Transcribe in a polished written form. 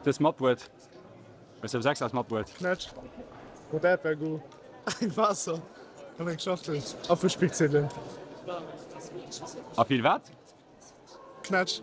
Dës matbruet? Hues de eppes extraes matbruet? Knätsch, rot Äerdbeergoût, eng Waasser an eng Schachtel a vill Spickziddelen. A vill wat? Knätsch.